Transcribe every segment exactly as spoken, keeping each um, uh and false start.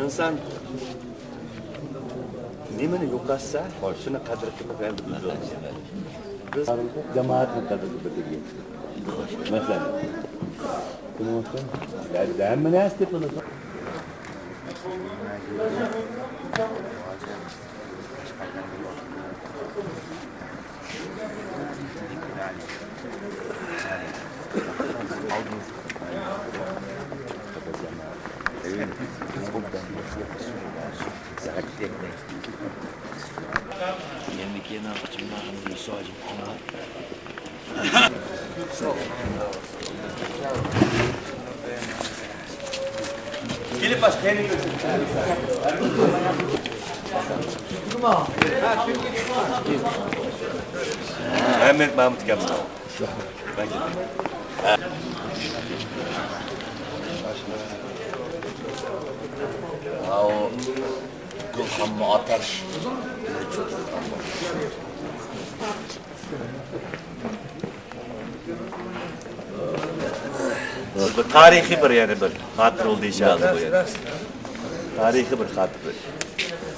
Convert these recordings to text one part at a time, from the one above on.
ئىنسان نېمىنى يوقاتسا، شۇنى قەدىر قىلىپ، ئەمدى بىز بىز جامائەتنىڭ قەدرىنى بىلدۈرگەن. مەسىلەن، شۇنىڭ ئۈچۈن ھەممە نەرسە تېپىلىدۇ. ئەمىر مامۇت ئىكەن بۇ. ئاۋۇ گۈلخانمۇ ئاتاش. بۇ تارىخىي بىر، يەنە بىر خاتىرە بولدى ئىنشائاللا بۇ يەنە. تارىخىي بىر خاتىرە.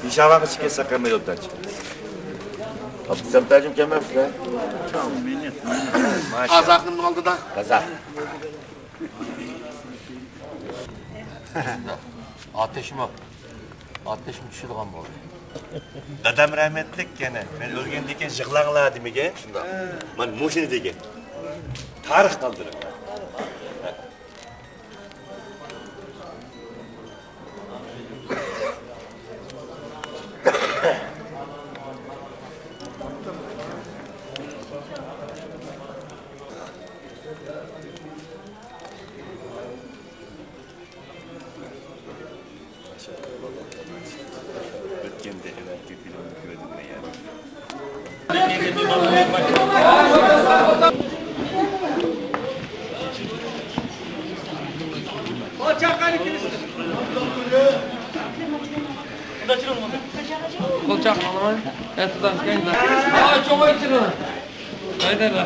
پېشاۋەرگە چىقىپ كەتسەك ھەممە يولدان چىقىمىز. ئابدۇسەمەت ھاجىم كەلمەپسىز ھە؟ قازاقنىڭ ئالدىدا. قازاق. ئاتەشمۇ، ئاتەشمۇ چۈشىدىغان بولدى. دادام رەھمەتلىك يەنە، مەن ئۆلگەندىن كېيىن يىغلاڭلار دېمىگەن. شۇنداق. مانا مۇشۇنى دېگەن. تارىخ قالدۇرۇڭلار. ئۆتكەندە ئەۋەتكەن فىلىمنى كۆردۈم مەن يەنە. قولچاق ئالىمەن. ئەتىدان كەيدە. ھاي چوڭايچىلار. ھايدايلا.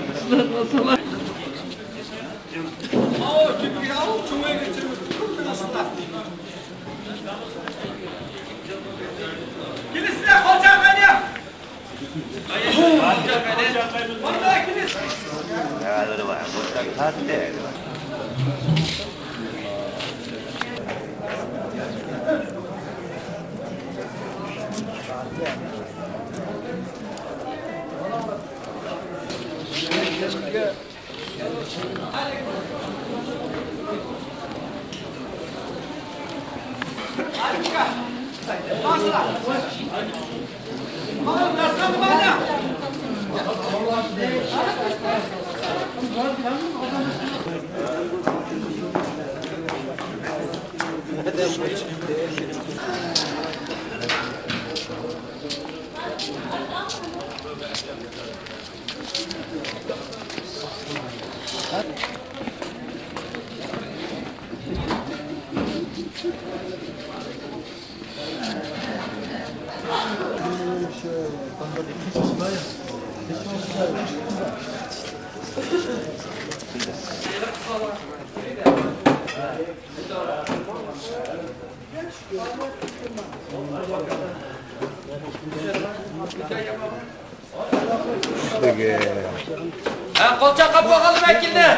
ھە، قولچاق قاپقالدى ۋەكىلنى.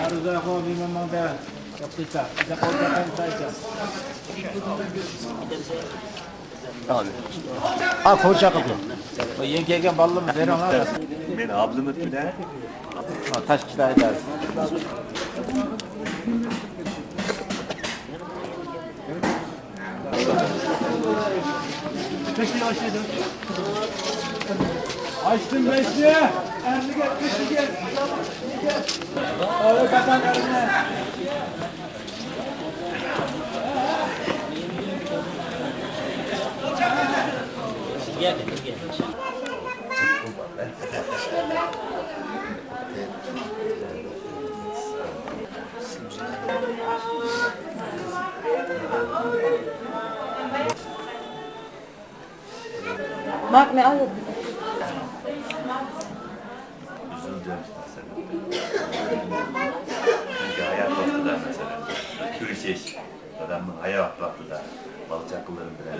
ئارزاخۇ بىمەن ماڭدا ياپتىسا. بىزە قولچاقنى تايسا. تامام. ھا، قولچاق قىپلا. يېڭى كەلگەن بالىلىرىمىز بېرىڭلار. مەن ئابلىمىت بىلەن. ھا، تاشقى ئىشلار ئىدارىسى. ئاچتىم بەشنى. ئەرلىگە كىشىگە. ماك مي ئايرىلدى؟ ئۈزۈلدۈم، مەسىلەن. چۈنكى ھايات ۋاقتىدا، مەسىلەن، كۆرۈشۈش، دادامنىڭ ھايات ۋاقتىدا بالا-چاقىلىرىم بىلەن.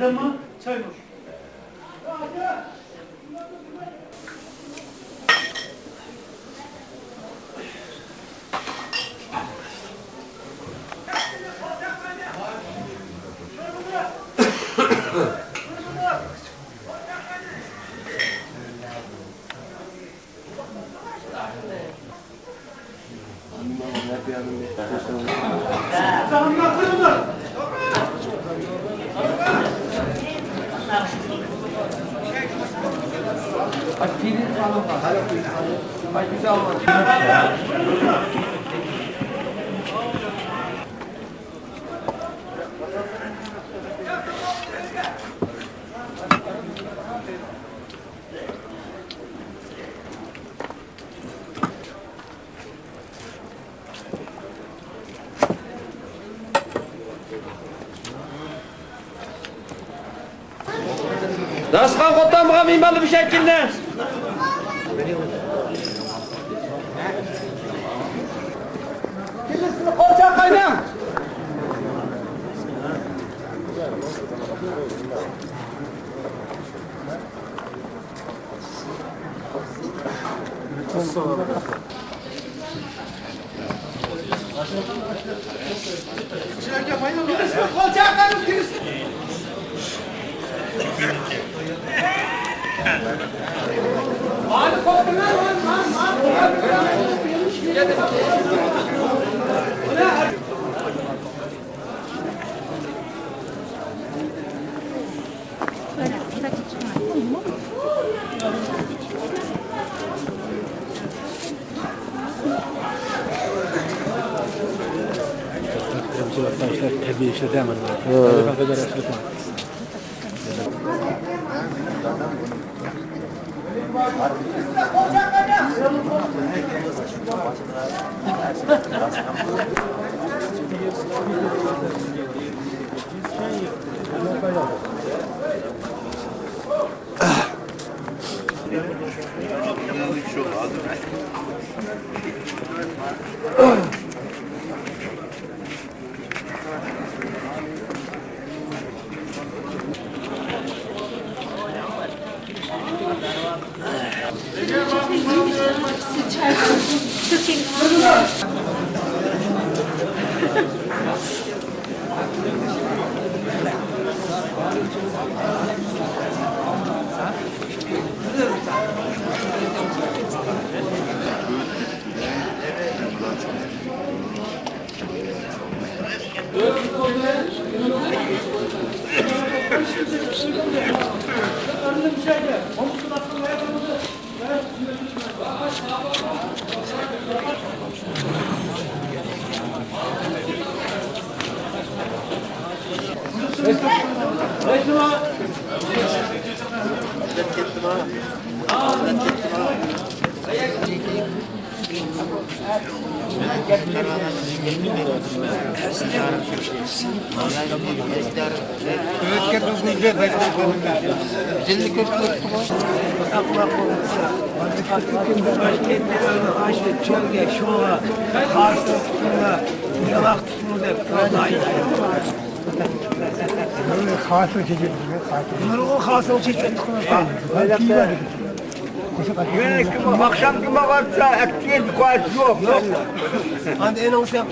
داستىخان قوتانمىغان مېھمانلار بىر شەكىلنى. قول چاقايلىڭ. تەبىئىي ئىشلىتەمەن. ھازىر چېچىپ، ھازىر. نۇرغۇن ھازىر چېچىپ. ئاخشامقى ماڭغانچە ئەتىگەن قايتىش يوق. ئاندىن ئېنىڭ سەن.